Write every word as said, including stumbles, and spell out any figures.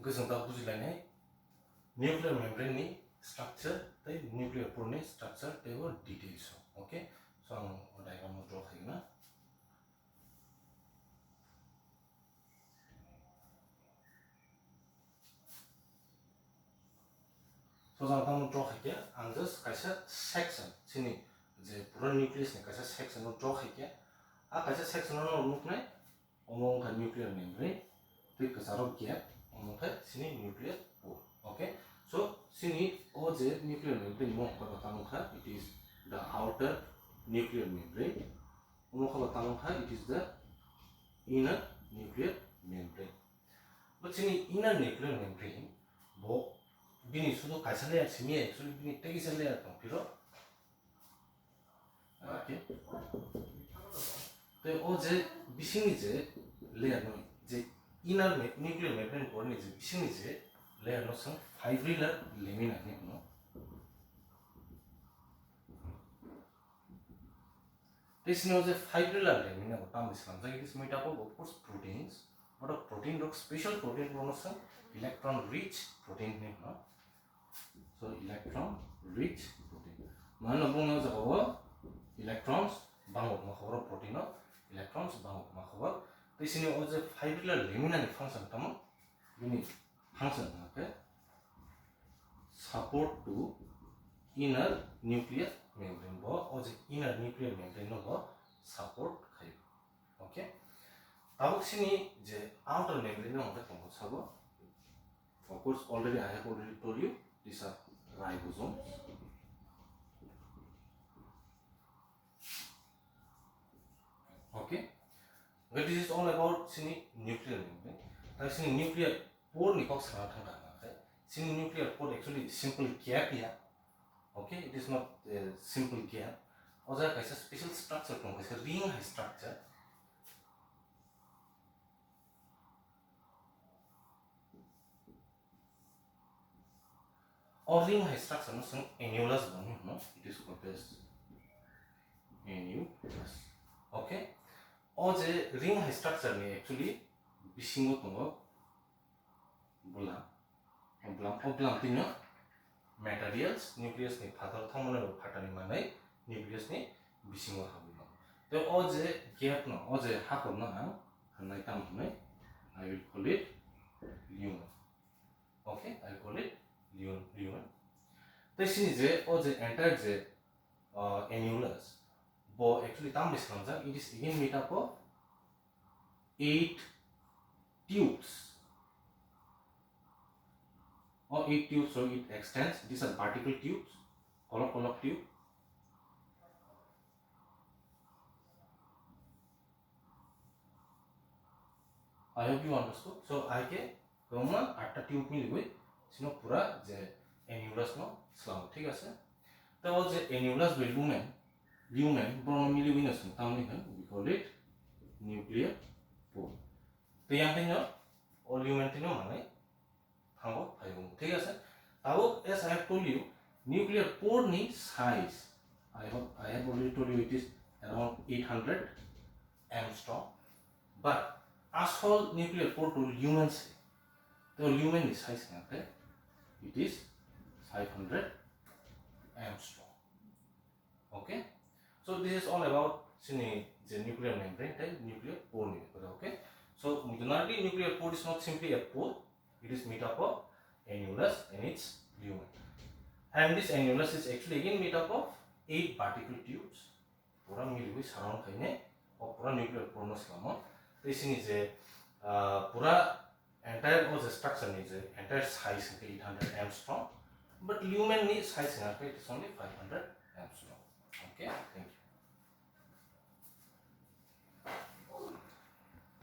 Tei chwng ta bujilainai nuclear membrane ni structure tei nuclear pore ni structure tei bo details o. Okay, so ang o diagram no draw khaina. So jang tamo draw khaikhe ang just kaisa section chini je pura nucleus ni kaisa section no draw khaikhe, a kaisa section no nuknai omo wngkha nuclear membrane, tei kwcharo gap, omo wngkha chini nuclear pore. Okay, so chini o je nuclear membrane mo wngkha tamo wngkha, it is the outer nuclear membrane, omo wngkha tamo wngkha, it is the inner nuclear membrane. Bo chini inner nuclear membrane bo bini sudu kaisa layer simi ya, actually bini tei kisa layer tong phiro. Okay. Tei o je bisingni je layer no, je inner me-, nuclear membrane pore ni je bisingni je layer no chwng fibrillar lamina hinwi hwno. Tei sini o je fibrillar lamina bo tamni swnamjak, it is made up of, of course, proteins. But o protein rok, special protein rok no chwng electron rich protein hinwi hwno. So electron rich protein. Mano bung o jaga o electrons bangwk ma khobor, protein o electrons bangwk ma khobor. Tei sini o je fibrillar lamina ni function tamo, bini function hwnkhe support to inner nuclear membrane. Bo o je inner nuclear membrane no bo support khaio. Okay. Tabuk sini je outer membrane no hwnkhe tongo sabo. Of course, already I have already told you, these are ribosomes. Okay. But this is all about sini nuclear membrane. Tei sini nuclear pore ni kok sana thang kha, okay? Sini nuclear pore actually simple gap ya. Okay, it is not a simple gap. O jaga kaisa special structure tongo, kaisa ring hai structure. O ring hai structure no chwng annulus bo hwnwi hwno, it is called as annulus. Okay, o je ring hai structure ni actually bisingo tongo bwlam. O bwlam, o bwlam twi no materials, nucleus ni phatar thangmani bo phatarni manwi nucleus ni bisingo habwi mano. Tei o je gap no, o je hakhor no ang hwnwi tamo hwnwi, I will call it lumen. Okay, I call it lumen, lumen. Tei sini je o je entire je, uh, annulus, bo actually tamni swnamjak, it is again made up of eight tubes. O eight tubes, so it extends, these are vertical tubes, kolok kolok tube. I hope you understood. So, I ke kwbangma atta tube miliwi sino pura je annulus no slamo, thik ase? Tei o je annulus bai lumen, lumen, bono miliwi no chwng tamni hwn, we call it nuclear pore. Tei yang tino o lumen tino manwi thango phaibo, thik ase? Tabuk, as I have told you, nuclear pore ni size, I have, I have already told you, it is around eight hundred angstrom. But asol nuclear pore to lumen se, to lumen ni size hwnkhe it is five hundred angstrom. Okay, so this is all about sini je nuclear membrane tei nuclear pore ni bepare. Okay, so generally nuclear pore is not simply a pore, it is made up of annulus and its lumen, and this annulus is actually again made up of eight vertical tubes. Pura miliwi surround khainai o pura nuclear pore no slamo. Tei sini je, ah, pura entire o je structure ni je entire size hwnkhe eight hundred angstrom, but lumen ni size hwnkhe it is only five hundred angstrom. Okay, thank you.